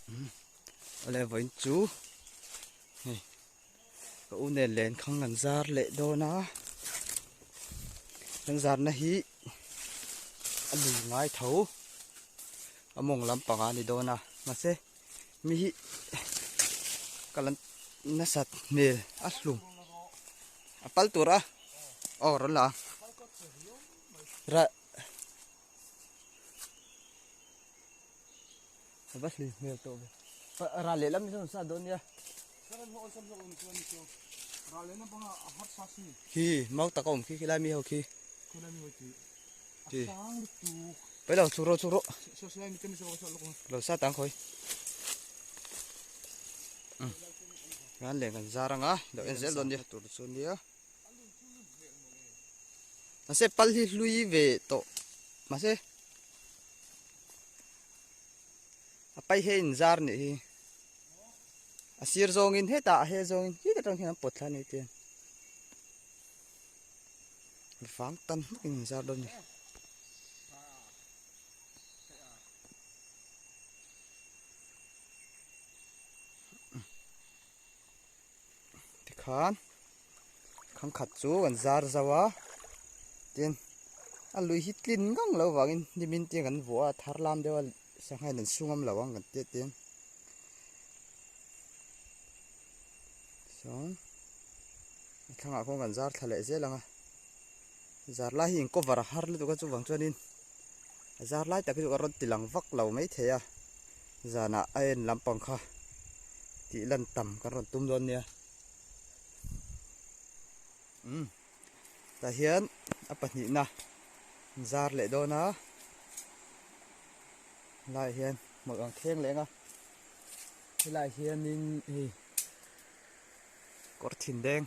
Awle vawiin chu hei ka u nen len khang kan zar leh dawn a kan zarna hi a lui ngai tho a mawng lampang a ni dawn a mahse mi hi ka la nasat hmel a hlum a pal tur a aw rawn la a ra. A va hlui hmel tawh ve. Ral leh lam hi chuan sa dawn nia. Khi mau tak a awm khi khi lai mi ho khi. Khi. Pai lo chhuk rawh chhuk rawh. Lo sa tang khawi. Kan leh kan zar anga lo en zel dawn nia tur chu nia. Mahse pal hi hlui ve tawh mahse a pai he in zar nih hi a sir zawngin hetah a he zawngin hi te tang hian an pawt thla a ni te vang tan hmak in zar dawn a ni. Tikhan khang khat chu kan zar zauh a tin a lui hi tlin ngang lo vangin hnimin te kan vuah a thar lam deuh a sangha in an su ngam lo ang kan tih te chuan a thlangah khawn kan zar thla leh zel ang a zar lai hi in cover a har lutuk a chuvang chuanin a zar lai tak hi chu ka rawn ti lang vak lo maithei a. Zanah a en lampang kha tih lan tam kan rawn tum dawn nia. Umm tah hian a pahnihna zar leh dawn a helaiah hian hmawlh ang thleng leh ang a helaiah hianin hei kawr thin deng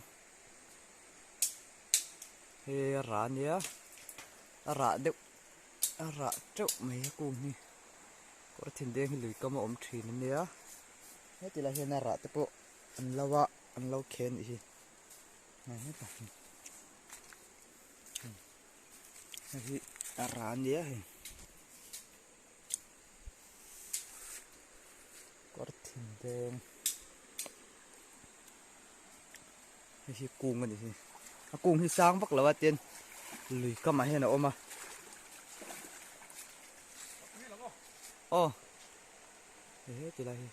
hei a rah a nia a rah deuh a rah teuh mai a kung hi. Kawr thin deng hi lui kam a awm thin a nia heti lai hian a rah te pawh an lo a an lo khen nih hi hetah hei hi a rah a nia hei kawr thin deng hei hi kung a ni hi a kung hi sang vak lo a tin lui kamah hian a awm a. Aw he ti lai hi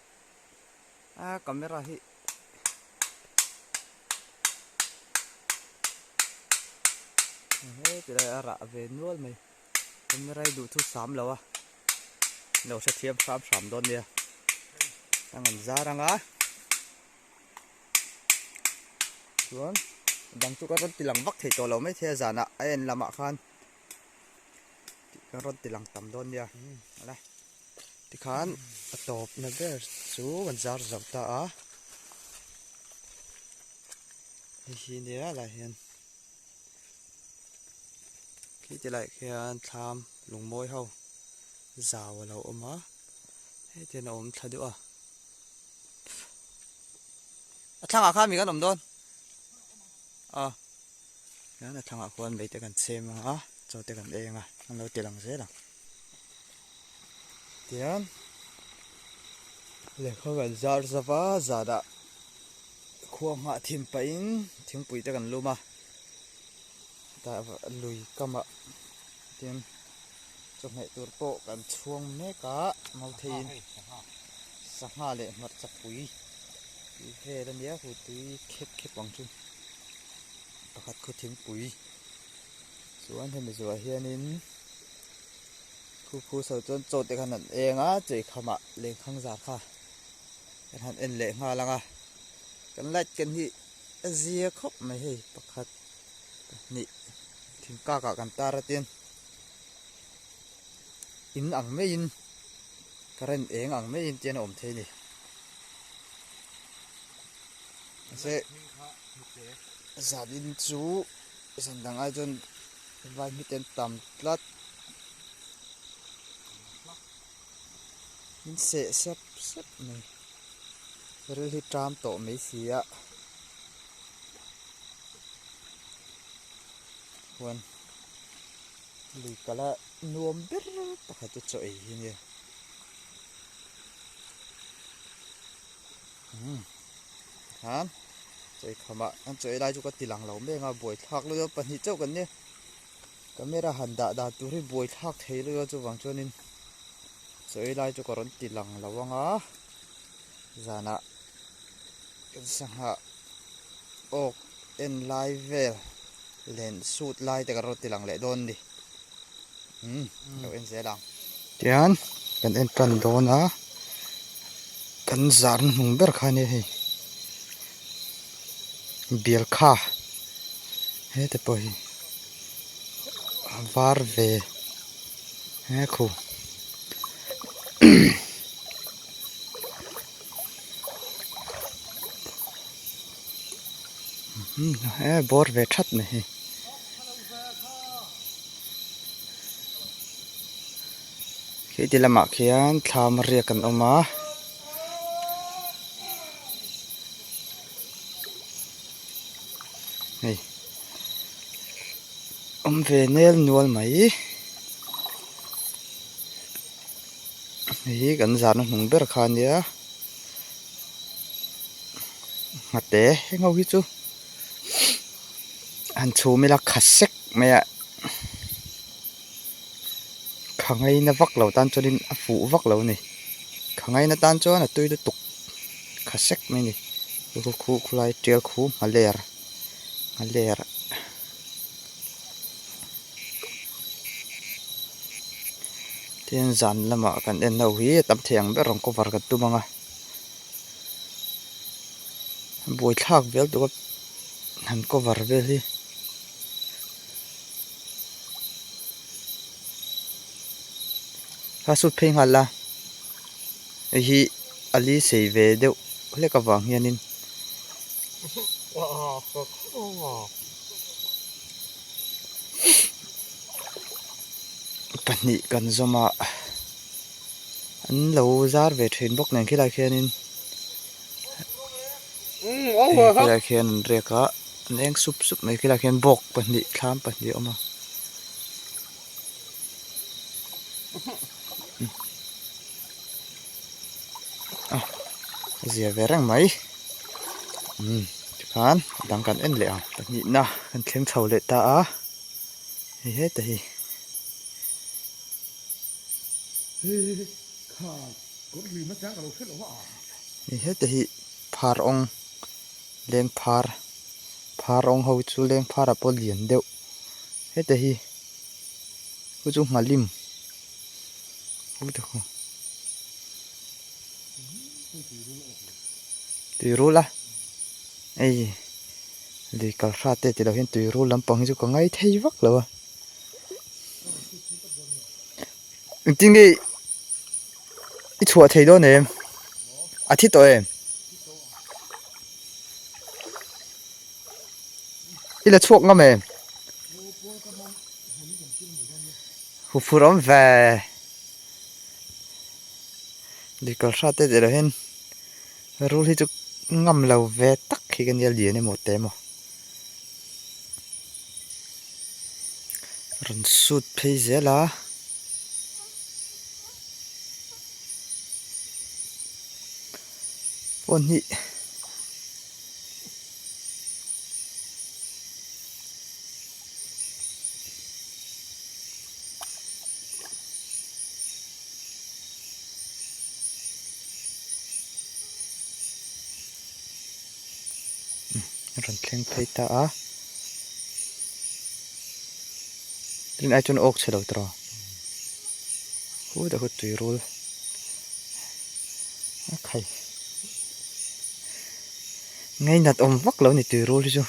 a camera hi he ti lai a rah ve nual mai camera hi duh thu sam lo a lo hrethiam hram hram dawn nia a ngan zar ang a chuan dang chu ka rawn ti lang vak thei tawh lo maithei a zanah a en lamah khan. Tih kan rawn ti lang tam dawn nia ala tikhan a tawp na ber chu kan zar zo ta a hei hi nia lai hian khi ti lai khian thlam lungmawi ho zau a lo awm a heti hian a awm thla deuh a a thlangah khan mi kan awm dawn a. Hian a thlangah khuan mei te kan chhem ang a chaw te kan eng a an lo ti lang zel ang tihian lehkha kan zar zauh a zanah khua nghah thin pahin thingpui te kan lum a tah lui kamah tin chawhmeh tur pawh kan chhuang mek a mautheiin sangha leh hmarcha pui tih vel a nia hu tui khep khep ang chu. Pakhat khaw thingpui chuan hemi zuah hianin khu khu so chuan chaw te khan an eng a chei khamah lengkhang zar kha kan han en leh nghal ang a kan light ken hi a zia khawp mai hei pakhat pahnih thingkak ah kan tar a tin in ang maiin current eng ang maiin tian a awm thei a ni. Mahse zan in chu zan dang ai chuan vai hmit an tam tlat min seh sep sep mai ril hi ṭam tawh mai si a chuan lui kal a nuam ber pakhat chu chaw ei hi a nia. Umm khan chawi khamah an chawi lai chu ka ti lang lo mek a buaithlak luih a pahnih chauh kan nia camera han dah dan tur hi buaithlak thei luih a chuvang chuanin chawi lai chu ka rawn ti lang lo ang a zanah kan sangha awk en lai vel len sut lai te kan rawn ti lang leh dawn a ni umm lo en zel ang. Tihian kan en tan dawn a kan zar hnuhnung ber kha ania hei bial kha hete pawh hi a var ve he khu he bawr ve that mai hei. Khi ti lamah khian thlam riak an awm a. Hei awm ve nel nual mai. Hei hi kan zahna hnung ber kha a nia. Nghate heng ho hi chu han chhum ila kha sek mai a. Kha ngaina vak lo tan chuanin a fuh vak lo a ni. Kha ngaina tan chuan a tui lutuk kha sek mai a ni. Khu khu khulai tial khu hma ler hma ler tin zan lamah kan en ho hi a tam thei ang ber rawn cover kan tum ang a buaithlak vel tura han cover vel hi. A sut phei nghal a hei hi a li sei ve deuh hlek avang hianin pahnih kan zawm a an lo zar ve thin bawk nen khilai khianin khilai khian an riak a an eng sup sup mai khilai khian bawk pahnih thlam pahnih a awm a. A zia ve reng mai umm tikhan a dang kan en leh ang pahnihna kan thleng chho leh ta a hei heta hi. Hei heta hi phar awng leng phar phar awng ho chu leng phar ah pawh lian deuh heta hi. Chu chu nghalim tui rul a hei lui kal hrat te tilo hian tui rul lampang hi chu ka ngai thei vak lo a engtin nge i chhuah thei dawn em a thi tawh em i la chhuak ngam em. Hu phur awm ve Dikal hrat te tih loh hian rul hi chu ngam lo ve tak hi ka nia lian emaw te emaw rawn sut phei zel a. Phone hi. Rawn thleng phei ta a tin ai chuan awk chhe lo tawh hu deuh hi tui rul a khai. Ngainat awm vak lo a ni tui rul hi chu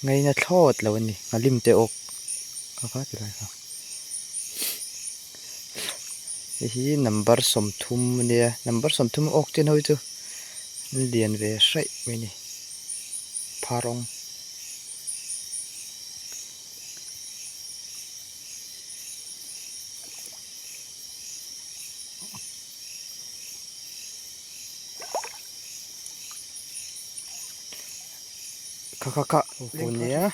ngaina thlawt lo a ni nghalim te awk ka kha ti lai kha hei hi number 30 a nia number 30 awk chen ho hi chu an lian ve hraih mai a ni phar rawng. Kha kha kha hu nia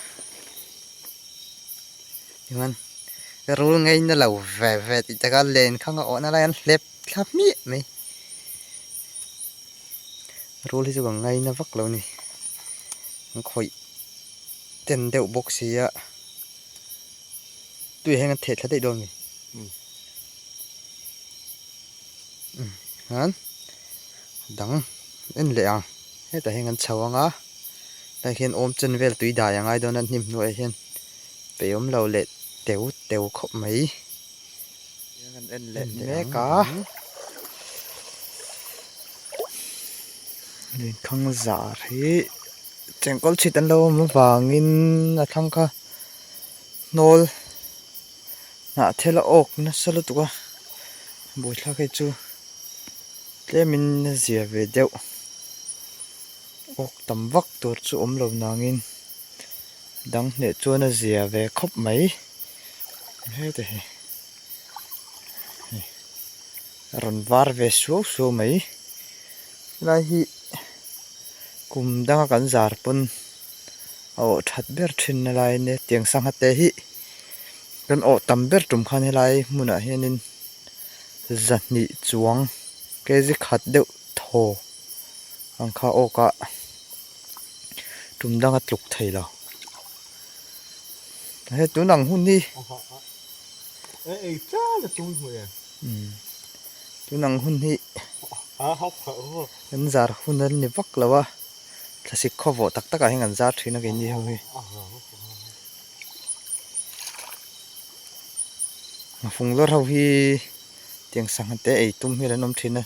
chuan rul ngaina lo ve ve tih taka len khang a awhna lai an hlep thla hmiah mai. Rul hi chu ka ngaina vak lo a ni. An khawih ten deuh bawk si a. Tui hian an theh thla daih dawn a ni. Hian dang en leh ang hetah hian kan chho ang a tlai hian awm chen vel tui dai a ngai dawn a hnim hnuaiah hian peih awm lo leh teu teu khawp mai. Kan en leh mek a lenkhang zar hi chengkawl chhit an lo awm avangin a thlang kha hnawl hnah thel a awk nasa lutuk a buaithlak hei chu tlemin a zia ve deuh awk tam vak tur chu awm lo nangin dang hneh chuan a zia ve khawp mai heta hi hei a rawn var ve suau suau mai helai hi kum danga kan zar pawn a awh that ber thin na lai ania tiang sangha te hi kan awh tam ber tum khan helai hmunah hianin zahnih chuang kg khat deuh thaw ang kha awk a tum danga tluk thei lo he tun ang hun hi tun ang hun hi kan zar hun a ni vak lo a thlasik khaw vawh tak takah hian kan zar thin a keini ho hi. Fung lawr ho hi tiang sangha te ei tum hian an awm thin a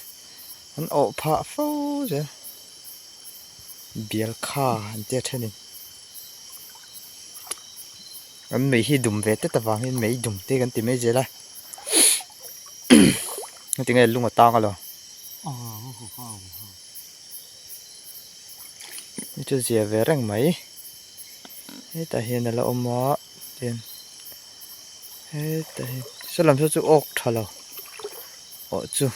an awh phah fo zel bial kha an tia thenin an mei hi dum ve tlat avangin mei dum te kan ti mai zel a heti nge lung a tang alawm. Hei chu zia ve reng mai hetah hian a la awm a tin hetah hian saw lam saw chu awk tha lo awh chu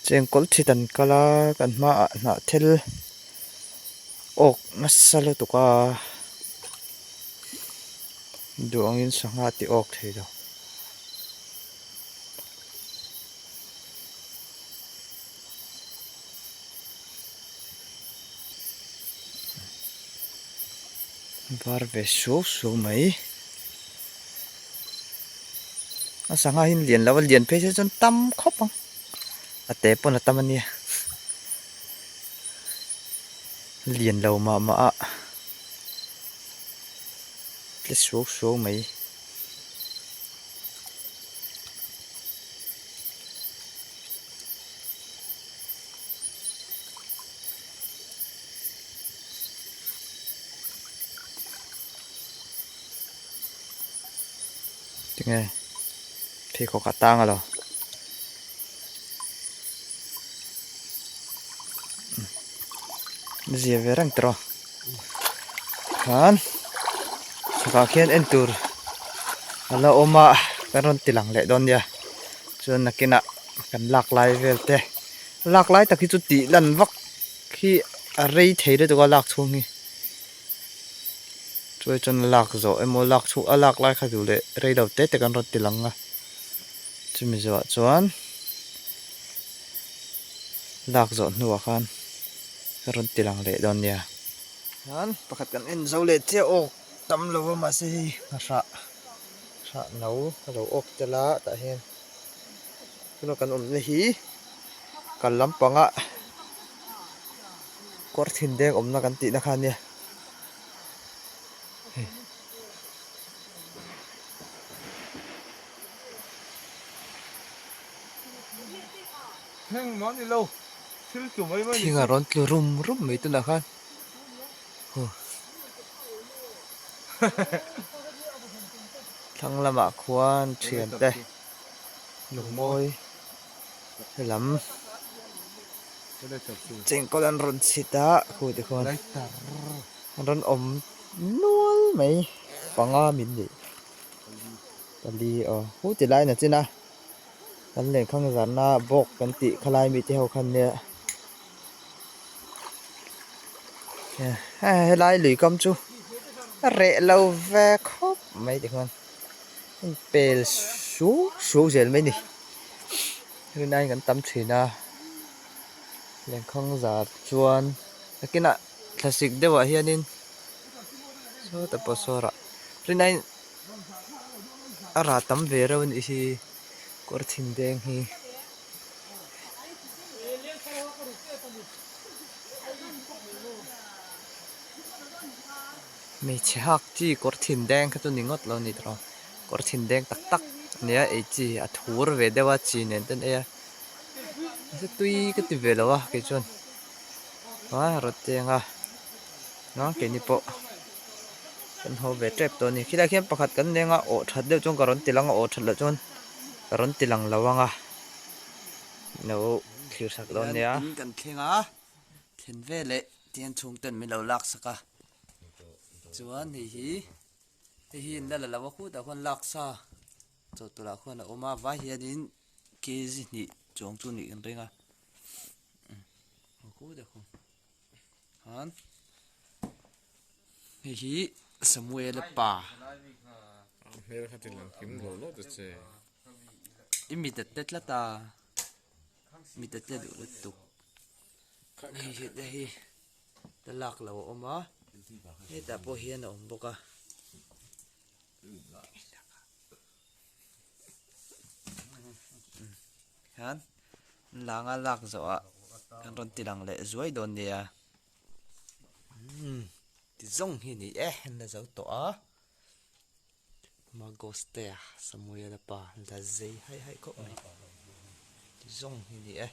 chengkawl thit an kal a kan hmaah hnah thil awk nasa lutuk a duh angin sangha tih awk thei lo. Var ve suau suau mai a sangha hi lian lo a lian phei se chuan tam khawp ang a te pawn a tam a nia lian lo mah mah a tle suau suau mai. Tinge pheikhawk a tang alo zia ve reng tawh khan chhakah khian en tur a la awm a kan rawn ti lang leh dawn nia chuan nakinah kan lak lai vel te lak lai tak hi chu tih lan vak hi a rei thei lutuk a lak chhung hi chuai chuan lak zawh emaw lak chhung a lak lai kha duh leh rei lo te te kan rawn ti lang a chumi zawhah chuan lak zawh hnuah khan ka rawn ti lang leh dawn nia. Hian pakhat kan en zo leh chiah awk tam lo a mahse hei nghahrah hrah no a lo awk tel a tah hian tuna kan awmna hi kal lampangah kawr thin deng awmna kan tihna kha ania hei. Thing a rawn tlu rum rum mai tunah khan huh thlang lamah khuan thian te lungmawi helam chengkawl an rawn chhit a khu te khuan an rawn awm nual mai panga min nih pali aw hu ti lai na chin a. Kan lehkhang zarna bawk kan tih khalai mite ho khan nia helai lui kam chu a reh lo ve khawp mai tikhuan pel suau suau zel mai a ni rinaiin kan tam thin a. Lenkhang zar chuan nakinah thlasik deuhah hianin sawtah pawh saw rah rinaiin a rah tam ve reuh a nih hi kawr thin deng hi. Hmeichhe hak chi kawr thin deng kha chu ni ngawt lo a ni tawh kawr thin deng tak tak a nia ei chi a thur ve deuh a chi nen te an ei a mahse tui ka ti ve lo a kei chuan a rawn cheng a a keini pawh kan haw ve tep tawh a ni khilaiah khian pakhat kan leng a awh that deuh chuan ka rawn ti lang a awh that loh chuan ka rawn ti lang lo ang a lo thlir sak dawn nia. In kan thleng a thlen veleh tihian chhungten min lo lak sak a chuan hei hi hei hi an la la lo a khutah khuan lak sa chawhtawlh ah khuan a awm a vai hianin kg hnih chuang chu nih kan ring a khutah khuan khan hei hi Samuel a pa. Hmel kha ti lang kim lo lo ta che. I mit a te tlat a mit a te duh lutuk hei hi te hi ta lak lo a awm a hetah pawh hian a awm bawk a. Hian langa lak zawh ah kan rawn ti lang leh zuai dawn nia umm ti zawng hi a ni e an la zo tawh a Magostea Samuela pa la zei haih haih khawp mai ti zawng hi a ni e.